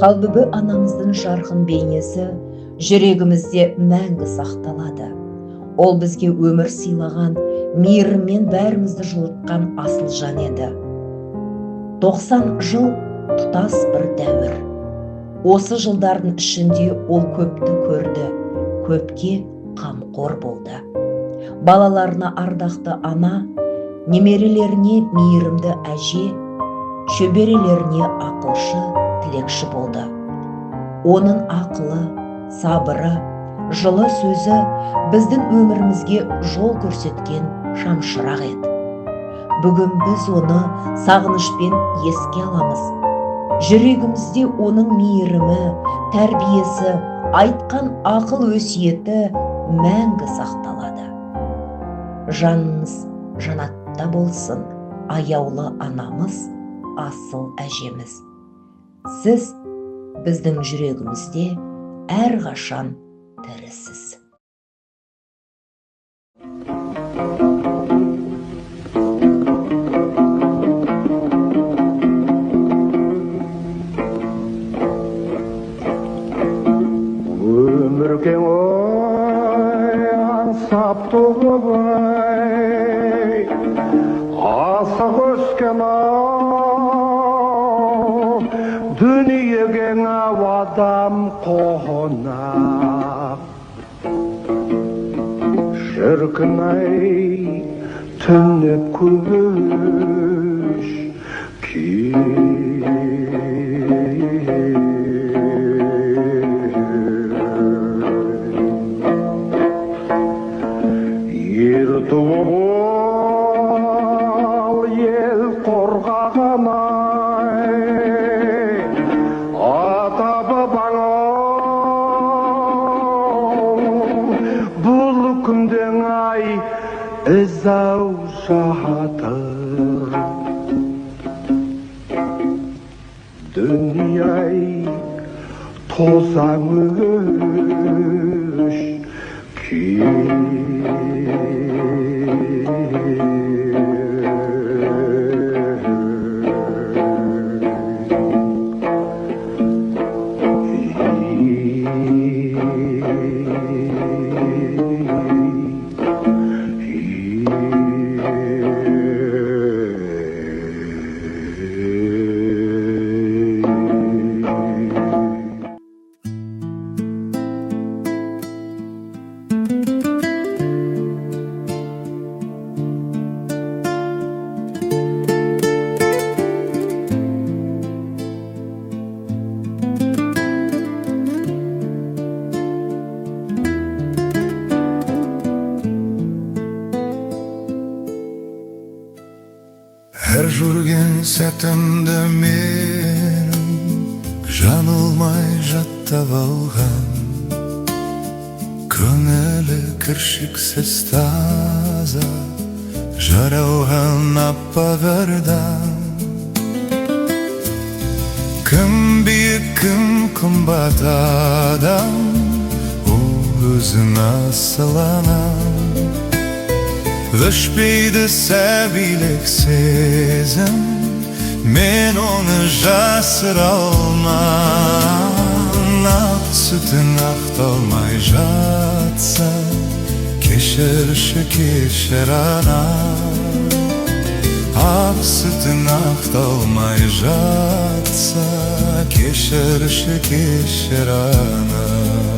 Қалбүбі анамыздың жарқын бейнесі жүрегімізде мәңгі сақталады. Ол бізге өмір сыйлаған, мейіріммен бәрімізді жылытқан асыл жан еді. 90 жыл тұтас бір дәуір. Осы жылдардың ішінде ол көпті көрді, көпке қамқор болды. Балаларына ардақты ана, немерелеріне мейірімді әже, шөберелеріне ақылшы, тілекші болды. Оның ақылы, сабыры, жылы сөзі біздің өмірімізге жол көрсеткен шамшырақ еді. Бүгін біз оны сағынышпен еске аламыз. Жүрегімізде оның мейірімі, тәрбиесі, айтқан ақыл өсиеті мәңгі сақталады. Жаныңыз жанатта болсын, аяулы анамыз, асыл әжеміз. Сіз біздің жүрегімізде әрқашан тірісіз. Өмір кең ой, аңсап туып ай, асық өскен ау, дүние кең ау, адам қонақ. Шіркін ай, түнеп көш Ер туып ол ел қорғаған ай, ата бабаң бұл күнден ай із ау жатыр. Дүние ай, тозаң өш Әр жүрген сәтімді менің жаңылмай жаттап алған, көңілі кіршіксіз таза жаралған аппақ ардан. Кім биік, кім қымбат адам, ол өзің, асыл анам. Өшпейді сәбилік сезім, мен оны жасыра алмам. Ақ сүтің ақталмай жатса, кешірші, кешір, анам. Ақ сүтің ақталмай жатса, кешірші, кешір, анам.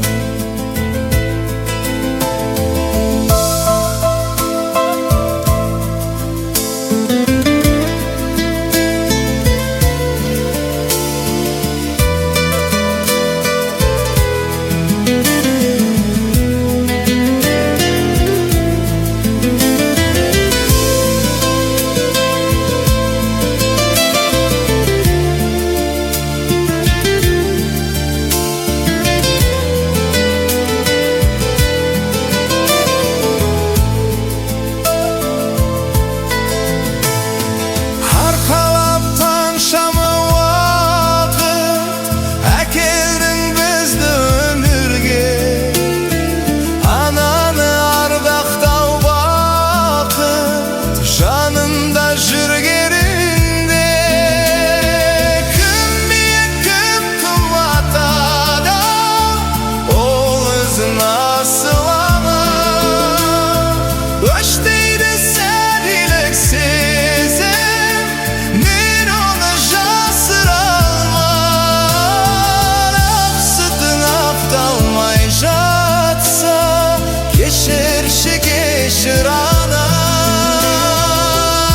кешір ана.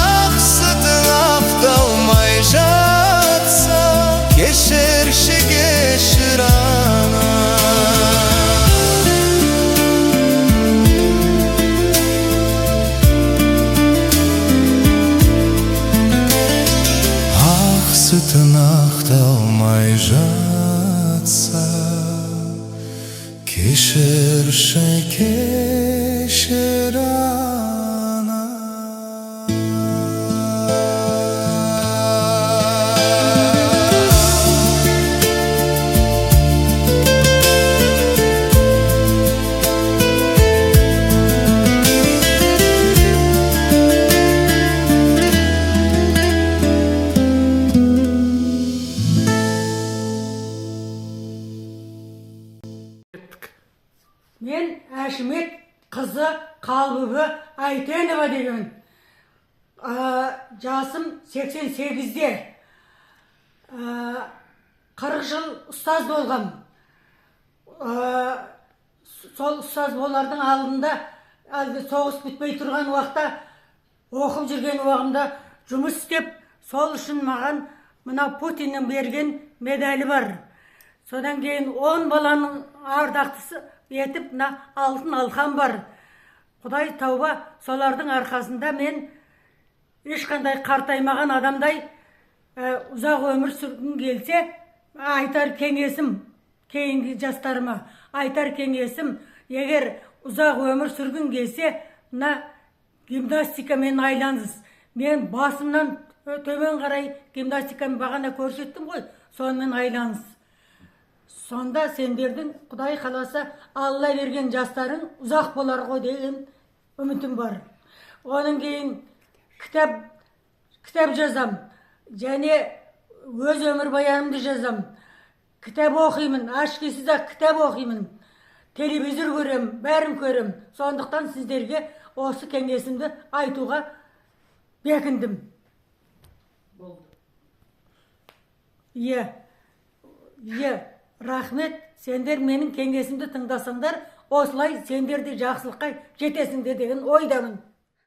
Ақ сүтің ақталмай жатса, кешірші, кешір, ана. Ақ сүтің ақталмай жатса, кешірші, кешір, ана. Мен Әшімет қызы Қалбүбі Әйтенова деген. Жасым 88-де. 40 жыл ұстаз болғам. Сол ұстаз болардың алдында, әлгі соғыс бітпей тұрған уақытта, оқып жүрген уақытымда жұмыс істеп, сол үшін маған мына Путиннің берген медалі бар. Содан кейін 10 баланың ардақтысы етіп, мына алтын алқам бар. Құдай тауба, солардың арқасында мен ешқандай қартаймаған адамдай ұзақ өмір сүргім келсе, айтар кеңесім, кейінгі жастарыма айтар кеңесім, егер ұзақ өмір сүргің келсе, мына гимнастикамен айланыңыз. Мен басымнан төмен қарай гимнастиканы бағана көрсеттім ғой, сонымен айланыңыз. Сонда сендердің, Құдай қаласа, Алла берген жастарың ұзақ болар ғой деген үмітім бар. Оның кейін кітап жазам және өз өмірбаянымды жазам. Кітап оқимын, ашкесіз-ақ кітап оқимын. Телевизор көрем, бәрін көрем. Сондықтан сіздерге осы кеңесімді айтуға бекіндім. Болды. Иә. Иә, рахмет. Сендер менің кеңесімді тыңдасаңдар, осылай сендер де жақсылыққа жетесіңдер деген ойдамын.